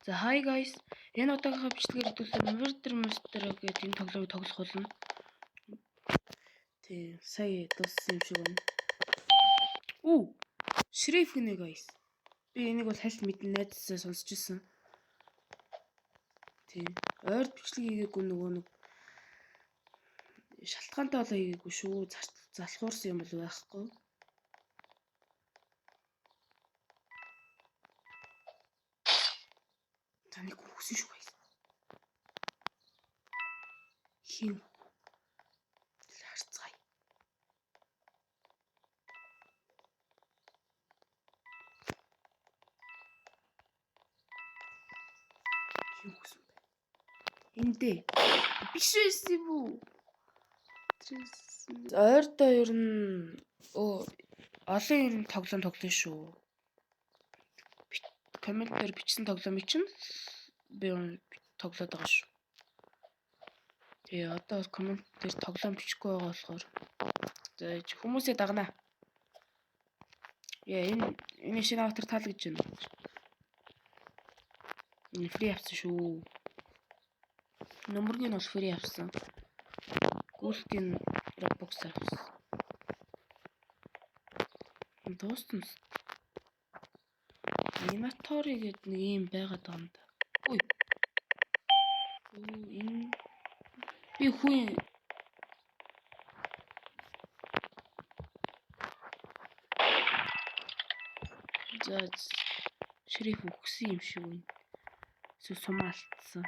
За, hi guys. Энэ удаагийнхаа бичлэгээр хэдүүлээ Murder Mystery гэдэг энэ тоглоомыг тоглох болно. Тий, сая дууссан юм шиг байна. Үү. Sheriff гинэ, guys. Би энийг бол хальт мэднэ, найзсаа сонсч ирсэн. Тий. Ойрд бичлэг хийгээгүй, нөгөө нэг шалтгаантай болоо хийгээгүй шүү. Залхуурсан юм бол байхгүй. За, нэг үхсэн шүү, guys. Хин харцгаая. Хин үхсэн бэ? Энд дээ. Биш байсан юм уу? Ойрдоо ер нь олон ер нь тоглоом тоглоно шүү. Comment дээр бичсэн тоглоомыг чинь би тоглоод байгаа шүү. Тэгээ одоо comment дээр тоглоом бичихгүй байгаа болохоор за, хүмүүсээ дагнаа. Яа, энэ шинэ аватар таалагдж байна. Энэ free авсан шүү. Нөмөргийг нь бол free авсан. Гүйлтийн Robux авсан. Дуустан Animatori гэдэг нэг юм байгаад байгаа юм да. Үй. Өө, энэ би хүн. За, Sheriff үхсэн юм шиг байна. Эсвэл сумаа алдсан.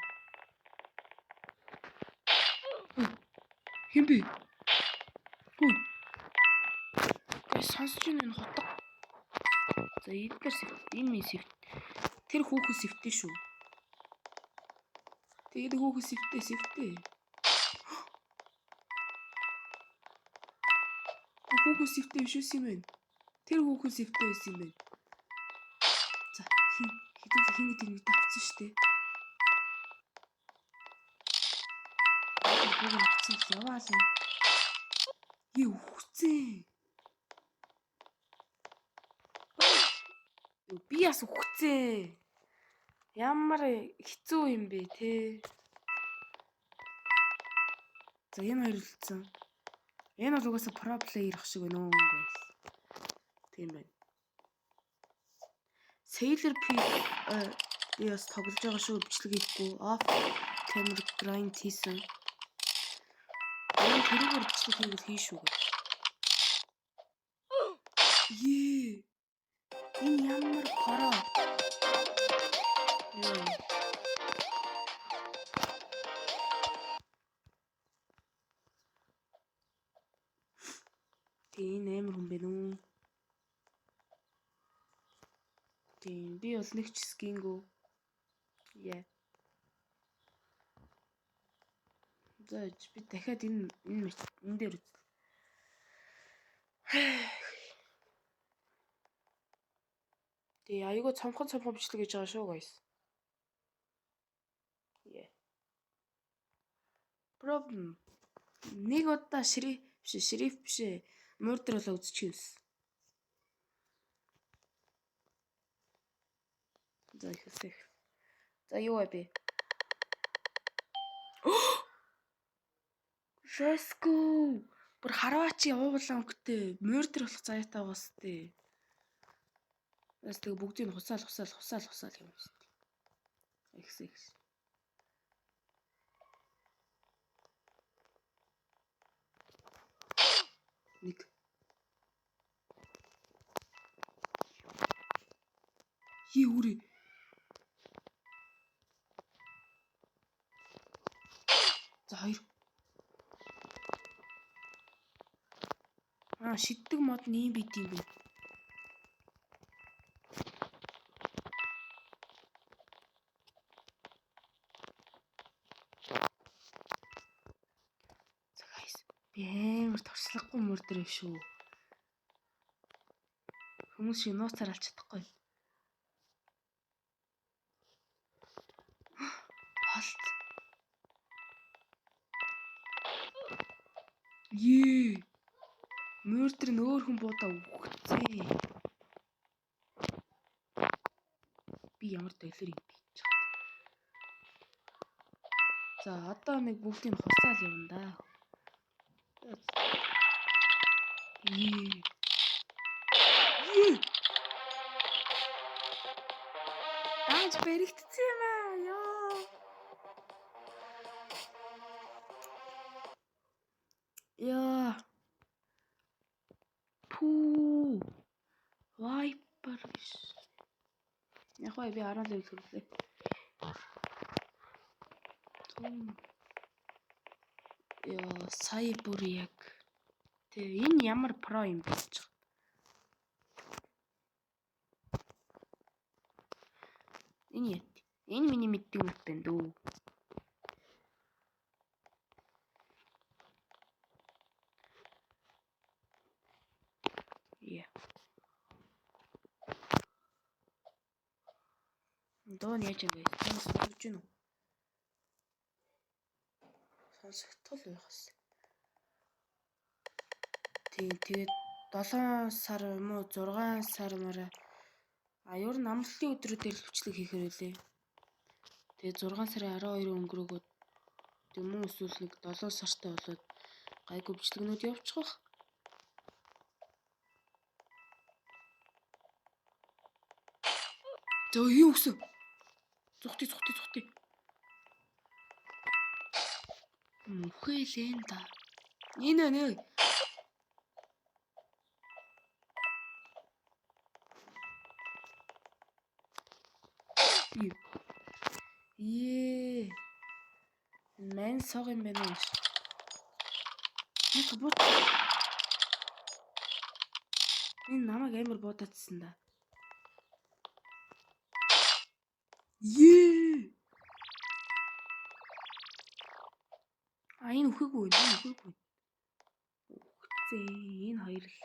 Хэн бэ? Хүй. Гэ, сонсож байна энэ хотго. За, эдгээр энэ минь safe. Тэр хүүхэн safe тэй шүү. Тэгээд хүүхэн safe тэй, safe тэй. Хүүхэн safe тэй биш юм байна. Тэр хүүхэн safe тэй байсан юм байна. За, хин хэдүүл хин гэдэг нэг давцсан шүү дээ. Хүүхэн авцсан, яваалаа. Е, үхцээ. Би бас үхцээ. Ямар хэцүү юм бэ те. За, энэ хоёр үлдсэн. Энэ бол угаасаа pro player ах шиг байна уу, guys. Тийм байна. Sailor P би бас тоглож байгаа шүү, бичлэг хийхгүй. Off camera grind хийсэн. Энэ тэрүүгээр бичлэг хийвэл хийн шүү гэж. Ее. Энэ ямар pro. Йоо. Тийм, энэ амар хүн бэ нүү. Тийм, би бол нэг ч skin гүй. Яа. За, би дахиад энэ дээр үзлээ. Тэгээ айгүй цомхон цомхон бичлэг хийж байгаа шүү, guys. Yeah. Problem. Нэг удаа Sheriff биш, Sheriff биш ээ. Murder болоо үзчих юмсан. За, ихэлсэх. За, юу вэ би? Let's go. Бүр харваа чи ууглаа өнгөтэй murder болох заяатай байгаас тээ. Бас тэгээ бүгдийг нь хусаал хусаал хусаал хусаал юм шүү дээ. Ихс ихс. Нэг. Хий үрээ. За, хоёр. Аа, шиддэг мод нь ийм байд юм бэ. За guys, би амар туршлагагүй murder шүү. Хүмүүс шиг нууцаар алж чадахгүй. Холт. Ее. Murder нь өөр хүн буудаа үхцээ. Би ямар доллар юм би ч. За, одоо нэг бүгдийг хусаал явна да. Ее. Ее. Дааж баригдсан юм аа. Йоо. Яа. Пүү. Viper гэж. Яг бай, би 10 level хүрлээ. Түн. Яа, сая бүр яг. Тэг, энэ ямар pro юм болж байгаа. Энэ яа. Энэ миний мэддэг map байна дөө. Яа. Дуу нь яаж юм бэ? Сонсогдож байна уу? Сонсогдтол байх хэвээр. Тийм, тэгээд 7 сар юм уу, 6 сар мараа, а ер нь амралтын өдрүүдээр л бичлэг хийхээр үлээ. Тэгээд 6 сарын 12 өнгөрөөгөөд юм уу, эсвэл нэг 7 сартай болоод гайгүй бичлэгнүүд явуучих бах. За, юу гэсэн? Зүхти, зүхти, зүхти. Мөхөөлэн да. Энэ нэ. Ее. Мэн сог юм байна уу? Нэг бут. Энэ намайг амар буудаадсан да. Ее. А, энэ үхээгүү, энэ үхээгүү. Үхцээ, энэ хоёр л.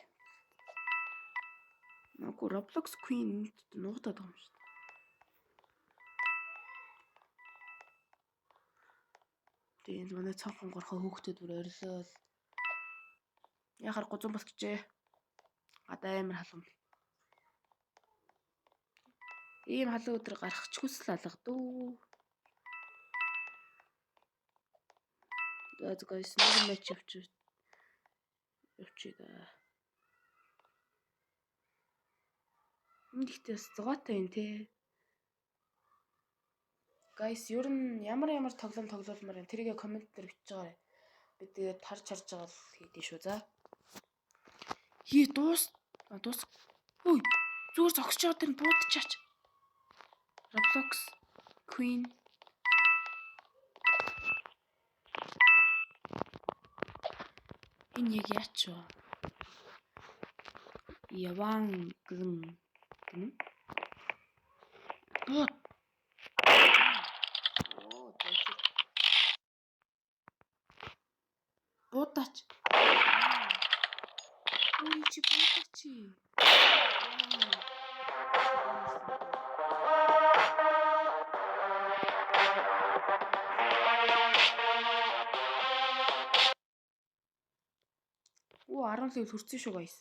Нүгөө Roblox Queen нуугдаад байгаа юм шүү дээ. Тэгээ манай цонхон горхоо хөөхдөд бүр орилол. Яхаар гузан бас гэжээ. Гадаа амар халуун. Ийм халуун өдөр гарах ч хүсэл алга дөө. За, guys, нэг матч явчих. Явчих да. Энэ гэхдээ бас зугаатай юм те. Guys, ер нь ямар ямар тоглоом тоглоулмаар юм, тэрийгэ comment дээр бичиж байгаарай. Би тэгээд харж харж байгаа л хийдэж шүү, за. Хий, дуус дуус. Ой, зүгээр зогсож байгаа тэр буудчихаач. Roblox Queen. Энэ яг яач вэ? Яван гэн гэнэ. Бууд. Оо, дайсаг. Буудаач. Ой, чи буудаач. Оо, 10 level хүрсэн шүү, guys.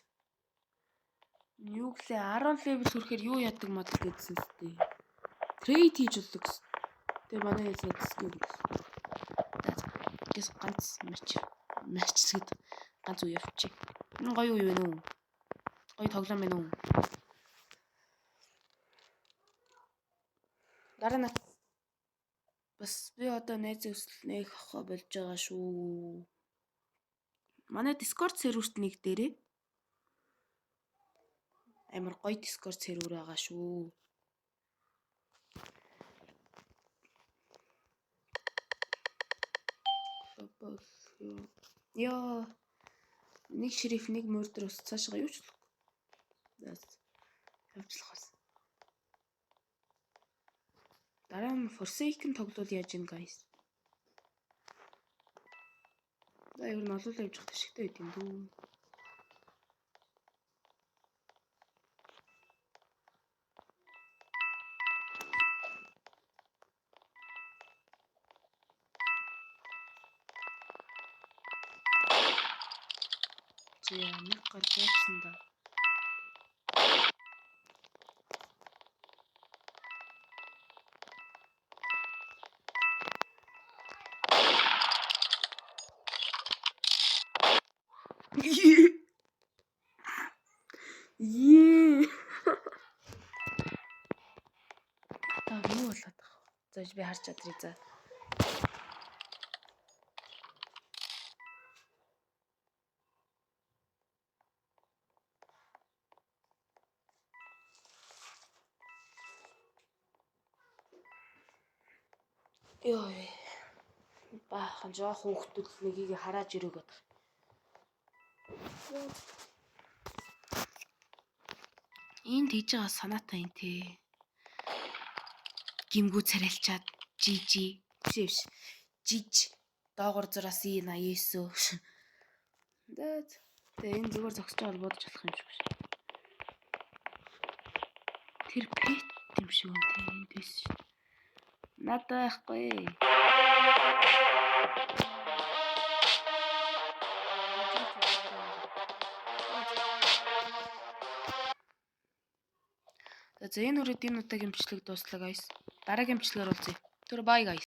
Юу гэлээ, 10 level хүрэхээр юу яадаг мод гэдсэн үстэй. Trade хийж болдог гэсэн. Тэгээ манай хэлс надсгүй гэсэн. За, гэс ганц матч матч гэд ганц үе явчих. Энэ гоё үе байна уу? Гоё тоглоом байна уу? Дараа нь бас би одоо найзын өсөл нээх авах болж байгаа шүү. Манай Discord серверт нэг дээрээ. Амар гоё Discord сервер байгаа шүү. Йоо. Нэг шериф, нэг murder ус цаашаа юу ч болохгүй. За, явжлах бас. Дараа нь Forsaken тоглол яаж юм, guys? За, ер нь олуулаа явж явах ашигтай байд юм дүү. За, нэг гар бууцсан да. Ее. Та юу болоод байгаа вэ? За би харж чадрыг за. Йой. Баахан жоох хүүхдүүд нэгийг харааж ирэх гэдэг. Энд хийж байгаа санаатай юм те. Гимгүү царайлчаад жижи биш биш. Жиж доогор зураас и 89. Тэгээ энэ зүгээр зогсож байгаа бол будаж болох юм шиг биш. Тэр pet юм шиг юм те энд биш. Надад байхгүй. За энэ хүрээд энэ удаагийн бичлэг дууслаа guys. Дараагийн бичлэгээр уулзъя. Түр bye guys.